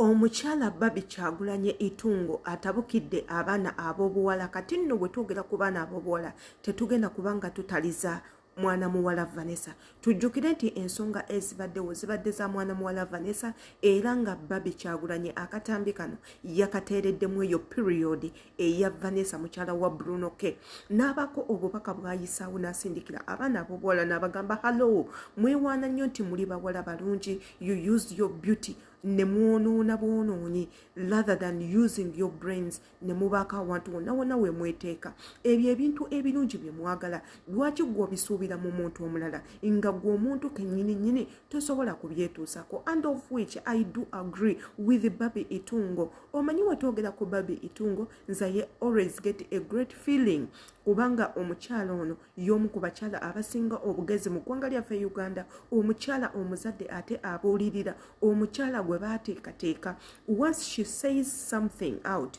Omukyala Barbie Kyagulanyi Itungo atabukidde abaana ab'obuwala. Kati nno bwe twogera ku baana ab'obuwala tetugenda kuba nga tutaliza mwana muwala Vanessa. Tujjukire nti ensonga ezibaddewo zibadde za mwana muwala Vanessa, era nga Barbie Kyagulanyi akatambi kano yakateereddemu eyo period eya Vanessa mukyala wa Bruno K, n'abaako obubaka bw'ayisaawo n'asindikira abaana ab'obuwala n'abagamba, "Hallo, mwewaana nnyo nti muli bawala balungi. You use your beauty ne mwonoona bwonoonyi rather than using your brains, ne mubaako awantu wonna wonna we mweteeka. Ebyo ebintu ebirungi bye mwagala, lwaki gwe obisuubira mu muntu omulala nga gwe omuntu kennyini nnyini tosobola kubyetuusako?" And of which I do agree with Barbie Itungo. Omanyi, wetwogera ku Barbie Itungo, nze I always get a great feeling, kubanga omukyala ono y'omu ku bakyala abasinga obugezi mu ggwanga lyaffe Uganda, omukyala omuzadde ate abuulirira, omukyala gwe baateekateeka. Once she says something out,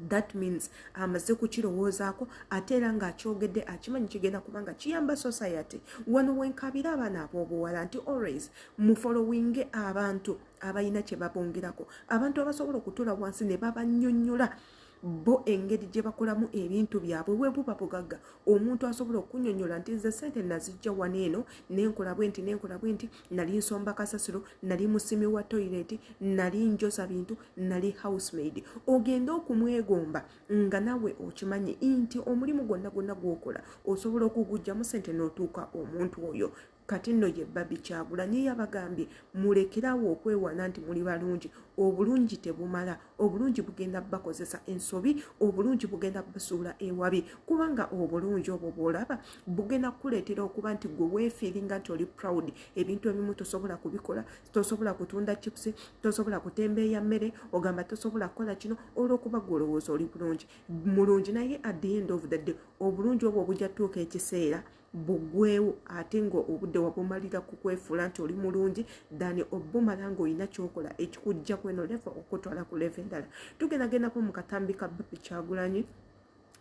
that means amaze kukirowoozaako, ate era ng'akyogedde akimanyi kigenda kubanga kiyamba society. Wano wenkabira abaana ab'obuwala nti always mufollowinge abantu abalina kye babongerako, abantu abasobola okutuula wansi ne babannyonnyola bo engeri gye bakolamu ebintu byabwe. Bwe buba bugagga, omuntu asobola okunyonyola nti nze sente nazijja wano eno, nenkola bwe nti, nenkola bwe nti, nali nsomba kasasiro, nali musimi wa toilet, nali njoza bintu, nali housemaid. Ogende okumwegomba nga nawe okimanyi nti omulimu gwonna gwonna gwokola osobola okugugjamu sente n'otuuka omuntu oyo. Kati nno ye Barbie Kyagulanyi yabagambye, mulekerawo okwewaana nti muli balungi. Obulungi tebumala, obulungi bugenda bakozesa ensobi, obulungi bugenda basuula ewabi, kubanga obulungi obwo bwolaba bugenda kukuleetera okuba nti gwe weefeelinga nti oli proud. Ebintu ebimu tosobola kubikola, tosobola kutunda chips, tosobola kutembeeya mmere, ogamba tosobola kukola kino olw'okuba gwe olowooza oli bulungi mulungi. Naye at the end of the day, obulungi obwo bujja tuuka ekiseera bugwewo, ate nga obudde wabumalira ku kwefuula nti oli mulungi than obumala ng'olina kyokola ekikujja kweno level okutwala ku level endala. Tugendagendako mu katambi ka Barbie Kyagulanyi,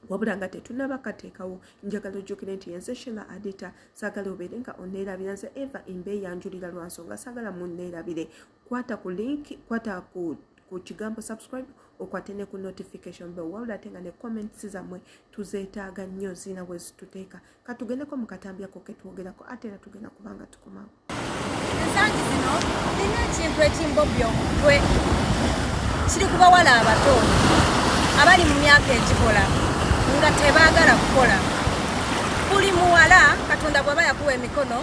wabula nga tetunaba kateekawo, njagala ojjukire nti yenze Shela Adita. Saagala obeere nga oneerabira. Nze Eva imbeeyanjulira lwa nsonga saagala munneerabire. Kwata ku link, kwata ku kigambo subscribe, okwate ne ku notification bell. Wabula ate nga ne comments zammwe tuzeetaaga nnyo, zirina bwe zituteeka. Katugendeko mu katambi ako ketwogerako, ate era tugenda kubanga tukomawo. Ensangi zino nina ekintu ekimbobya omutwe, kiri ku bawala abato abali mu myaka egikola nga tebaagala kukola. Buli muwala, Katonda bw'aba yakuwa emikono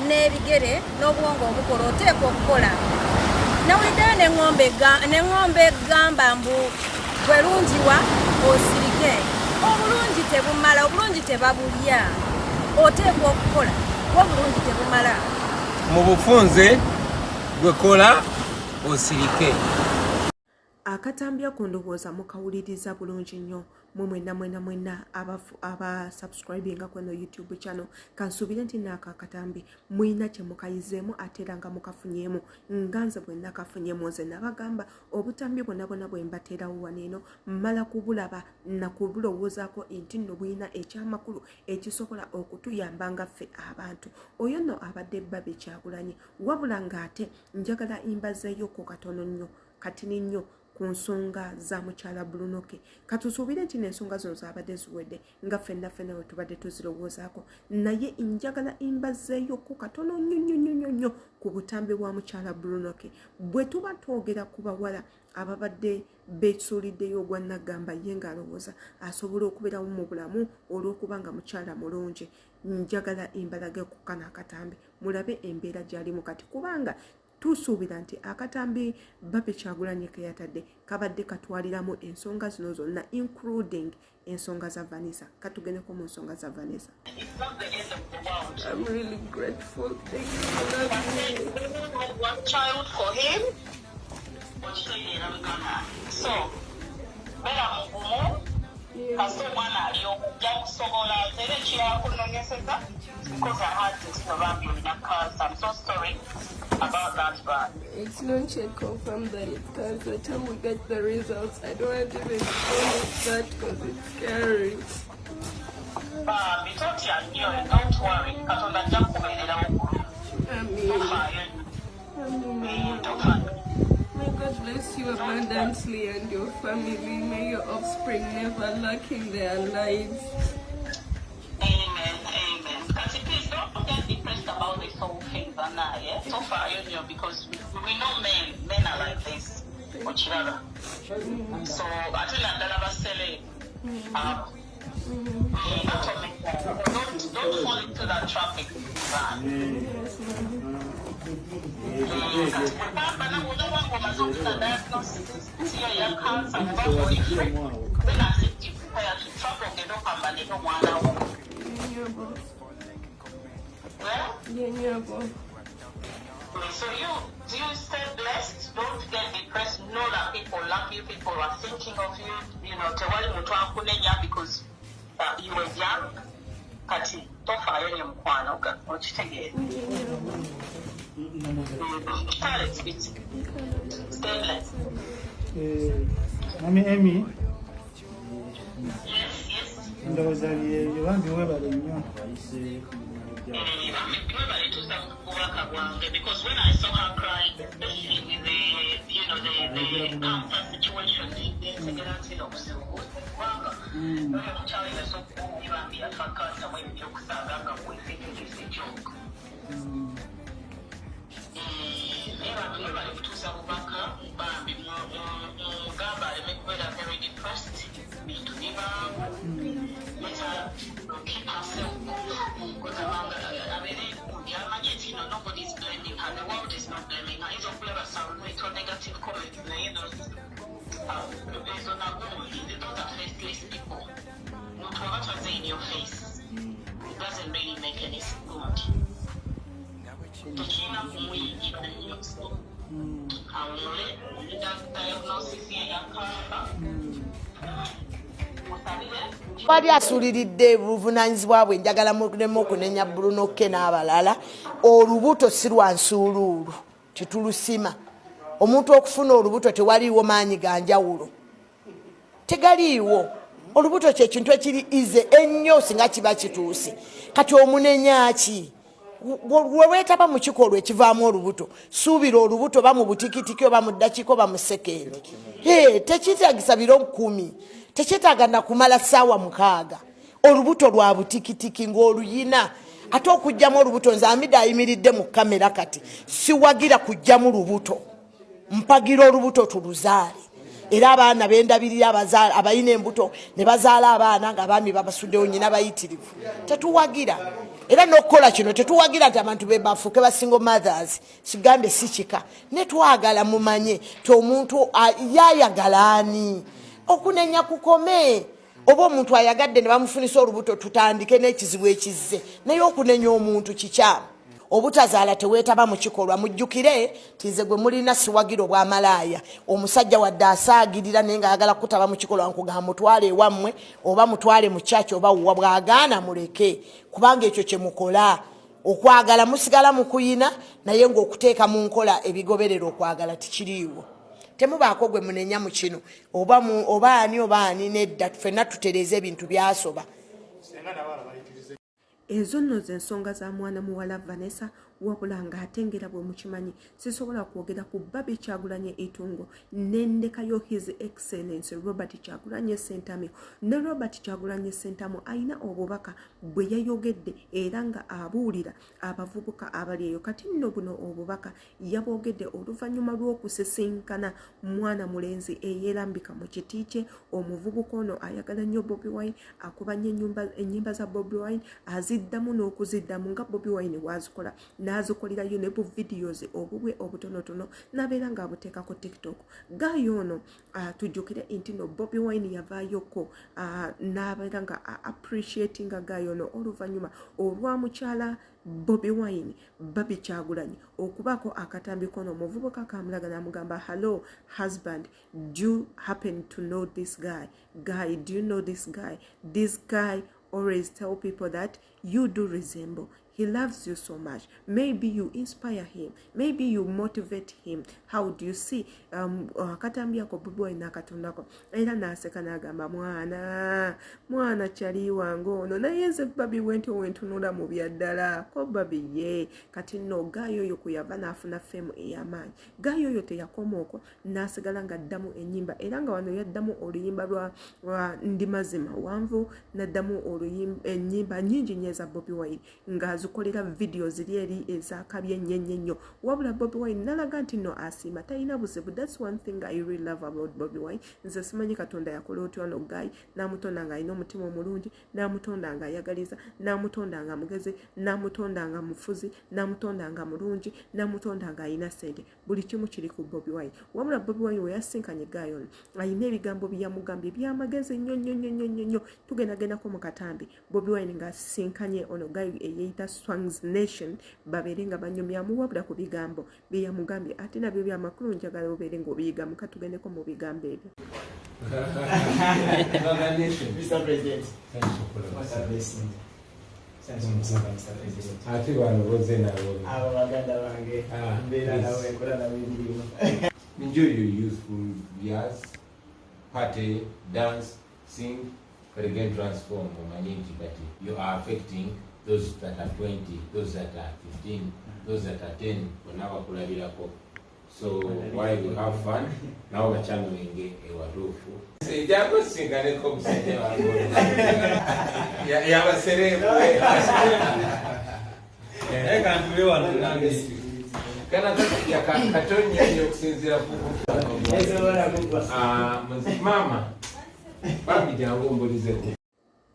n'ebigere n'obwongo obukola, oteekwa okukola. Nawuliddeyo neŋŋombe egamba mbu gwe lungiwa osirike. Obulungi tebumala, obulungi tebabulya, oteekwa okukola kuba obulungi tebumala. Mu bufunze, gwe kola osirike. Akatambi ako ndowooza mukawuliriza bulungi nnyo mwe mwenna mwenna mwenna aba subscribinga kweno YouTube channel. Kansuubire nti naako akatambi mulina kye mukayizeemu, ate era nga mukafunyeemu nga nze bwe nakafunyemu. Nze nabagamba, obutambi bwonna bwonna bwe mbateerawo wano eno mmala kubulaba nakubulowoozaako nti nno bulina ekyamakulu ekisobola okutuyamba nga ffe abantu. Oyo nno abadde Barbie Kyagulanyi. Wabula ng'ate njagala imbazeeyoko katono nnyo, katini nnyo, ku nsonga za mukyala Bruno K. Katusuubire nti n'ensonga zino zaabadde ziwedde nga ffenna ffenna we tubadde tuzirowoozaako, naye njagala imbazeeyoko katono nnyo nnyo nnyo nnyo nnyo ku butambi bwa mukyala Bruno K. Bwe tuba twogera ku bawala ababadde beesuuliddeyo ogwa naggamba, ye ng'alowooza asobola okubeerawo mu bulamu olw'okuba nga mukyala mulungi, njagala imbalage ku kano akatambi mulabe embeera gy'alimu kati, kubanga tusuubira nti akatambi Barbie Kyagulanyi ke yatadde kabadde katwaliramu ensonga zino zonna, including ensonga za Vanessa. Katugendeko mu nsonga za Vanessa. I'm really grateful. Thank you for loving me. One child for him. So beera mugumu, kasita omwana ali ojja kusobola. Era ekyakunonyeseza, because I had to know bambi olina cancer. I'm so sorry about that, but It's not yet confirmed that it's cancer. Till we get the results, I don't want to even call it that because it's scary. Bambi totya nnyo, don't worry, Katonda ajja kukubeererawo. Amen. Tofaayo. Amen. Tofaayo. May God bless you abundantly and your family. May your offspring never lack in their lives. Amen, amen. Kati, please don't get depressed about this whole thing, Bana, yeah? So far, because we know men are like this. Okiraba. So, ate naddala basele. Don't fall into that traffic. Yes, ma'am. Bwebamba nawe ng'omaze okufuna diagnosis yo eya cancer, oba ng'oli free, then at least you prepare to travel ogende okambane n'omwana wo. Yenyabo. Yeah? Yenyabo. So you stay blessed, don't get depressed, know that people love you, people are thinking of you, tewali muntu akunenya because you were young. Kati tofaayo nnyo mukwano, okitegeera. Kale, sweet. Stay blessed. Mami Amy, Yes. ndowooza byebyo, bambi weebale nnyo. Mwebale tusa bubaka bwange, because when I saw her crying, especially with the you know the the cancer situation, ntegera nti obuzibu kubanga oyo omukyala yasa okubi bambi yafa cancer mu ebyo byokusaaga nga we think it is a joke. Naye bambi mwebale kutuusa bubaka, bambi mugamba aleme kubeera very depressed, bintu bibaawo. Let her keep herself good, kubanga abeere gundi amanye nti no, nobody is blaming her, the world is not blaming her. Ayinza okulaba some little negative comments, naye those ezo nagundi, those are faceless people. Muntu aba taze in your face, it doesn't really make any good, tekirina kumuyingira nnyo. So awumule diagnosis ye ya cancer, musabire. Wali asuuliridde buvunaanyizibwa bwe. Njagala muleme okunenya Bruno K n'abalala. Olubuto si lwa nsuuluulu, tetulusima. Omuntu okufuna olubuto tewaliiwo maanyi ga njawulo, tegaliiwo. Olubuto kyekintu ekiri easy ennyo singa kiba kituuse. Kati omunenya ki? We weetaba mu kikolwa ekivaamu olubuto, suubira olubuto oba mu butikitiki oba mu ddakiika oba mu sekendi. Tekyetagisa biro 10, tekyetaaga nakumala ssaawa 6. Olubuto lwa butikitiki ng'oluyina. Ate okugjamu olubuto, nze Amida ayimiridde mu kamera kati, siwagira kugjamu lubuto, mpagira olubuto tuluzaale. Era abaana bendabirira abalina embuto ne bazaala abaana nga abaami babasuddewo nyina bayitirivu. Tetuwagira era n'okukola kino, tetuwagira nti abantu be bafuuke ba single mothers. Kigambye si kika, ne twagala mumanye ti omuntu yayagala ani. Okunenya kukome. Oba omuntu ayagadde ne bamufunisa olubuto, tutandike n'ekizibu ekizze, naye okunenya omuntu kikyamu. Obutazaala teweetaba mu kikolwa. Mujjukire nti nze gwe mulina siwagira obwamalaaya. Omusajja wadde asaagirira naye ngaayagala kutaba mu kikolwa, nkugamba mutwale ewammwe oba mutwale mu kyaki oba wuwa. Bw'agaana muleke, kubanga ekyo kye mukola okwagala musigala mukuyina, naye ng'okuteeka mu nkola ebigoberera okwagala tikiriiwo. Temubaako gwe munenya mu kino, oba oba ani oba ani, nedda. Ffenna tutereeze ebintu byasoba. Ezo nno ze nsonga za mwana muwala Vanessa. Wabula ng'ate ngera bwe mukimanyi, sisobola kwogera ku Barbie Kyagulanye Itungo nendekayo His Excellence Robert Kyagulanye Sentamu. Ne Robert Kyagulanye Sentamu alina obubaka bwe yayogedde era nga abuulira abavubuka abali eyo. Kati nno buno obubaka yabwogedde oluvannyuma lw'okusisinkana mwana mulenzi eyeerambika mu kiti kye. Omuvubuka ono ayagala nnyo Bobi Wine, akuba nnyo ennyimba za Bobi Wine, aziddamu n'okuziddamu nga Bobi Wine bw'azikola, n'azikolerayo ne bu videos obubwe obutonotono n'abeera ng'abuteeka ku TikTok. Guy ono, tujjukire nti no Bobi Wine yavaayoko n'abeera nga appreciatinga guy ono oluvannyuma olwa mukyala Bobi Wine, Barbie Kyagulanyi, okubaako akatambi kono omuvubuka kamulaga n'amugamba, "Hello husband, do you happen to know this guy? Guy, do you know this guy? This guy always tell people that you do resemble He loves you so much. Maybe you inspire him, maybe you motivate him. How do you see? Akatambi ako Bobi Wine n'akatundako era n'aseka n'agamba, "Mwana, mwana kyali wange ono." Naye nze Babi wentyo wentunula mu byaddala ko Babi ye. Kati nno guy oyo kwe yava n'afuna fame ey'amaanyi. Guy oyo teyakoma okwo, n'asigala ng'addamu ennyimba, era nga wano yaddamu oluyimba lwa Ndi Mazima Wanvu, n'addamu ennyimba nnyingi nnyo eza Bobi Wine ng'azikolera vidiyo ziri eri ezakabye ennyo ennyo ennyo. Wabula Bobi Wine nalaga nti nno asiima, talina buzibu. That's one thing I really love about Bobi Wine. Nze simanyi Katonda yakola otya ono guy, n'amutonda ng'alina omutima omulungi, n'amutonda ng'ayagaliza, n'amutonda nga mugezi, n'amutonda nga mufuzi, n'amutonda nga mulungi, n'amutonda ng'alina ssente. Buli kimu kiri ku Bobi Wine. Wabula Bobi Wine we yasinkanye guy ono, alina ebigambo byeyamugambye byamagezi nnyo nnyo nnyo nnyo nnyo nnyo. Tugendagendako mu katambi Bobi Wine ng'asisinkanye ono guy eyeyita Swangs Nation, babeere nga banyumyamu. Wabula ku bigambo byeyamugambye ate nabyo byamakulu, njagala obeere ng'obiyigamu. Katugendeko mu bigambo ebyo. Mr. President. What a blessing. Mr. President. Ate bano boze nabo? Abo baganda bange. Ah, mbeera please. nawe, nkola nabo emirimu. Enjoy your youthful years, party, dance, sing, but again transform. Omanye nti kati you are affecting those that are 20, those that are 15, those that are 10, bonna bakulabirako. So while you have fun, nabo bachannelinge ewatuufu. Jangu osinganeko omusajja wange. Yabasereemu. Naye kantule wano nange. Kana kasajja katonnya nnyo okusinziira ku Esobola kugwa. Ah, maama bambi, jangu ombulizeko.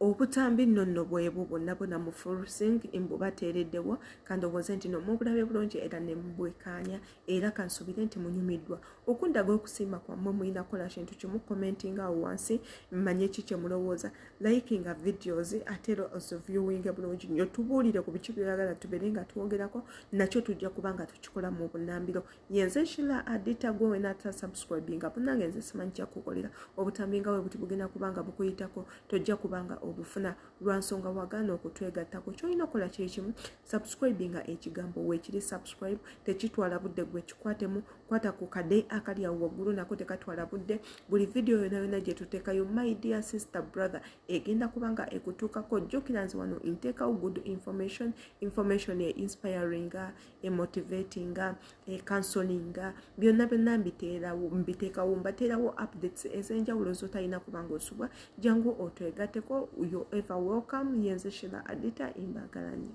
Obutambi nno nno bwebwo bwonna bwonna mu full swing mbu bateereddewo. Kandowooze nti no mubulabe bulungi era ne mubwekaanya, era kansuubire nti munyumiddwa. Okundaga okusiima kwammwe, mulina kukola kintu kimu: commentinga awo wansi mmanye ki kye mulowooza, likinga videos, ate era oziviewinga bulungi nnyo. Tubuulire ku biki byoyagala tubeere nga twogerako, nakyo tujja kuba nga tukikola mu bunambiro. Yenze Shila Adita. Gwe wena atasubscribinga, munange nze simanyi kyakukolera. Obutambi nga bwe buti bugenda kuba nga bukuyitako, tojja kubanga obufuna lwa nsonga wagaana okutwegattako. Kyolina okukola kyekimu, subscribinga. Ekigambo weekiri subscribe, tekitwala budde. Gwe kikwatemu, kwata ku kade akali awo waggulu, nako tekatwala budde. Buli vidiyo yona yona gye tuteekayo, my dear sister, brother, egenda kubanga ekutuukako. Jjukira nze wano nteekawo good information, information e inspiringa, emotivatinga, ecounselinga, byonna byonna mbiteerawo, mbiteekawo, mbateerawo updates ez'enjawulo zotalina kubanga osubwa. Jangu otwegatteko, you ever welcome. Yenze Shila Adita, imbagalanye.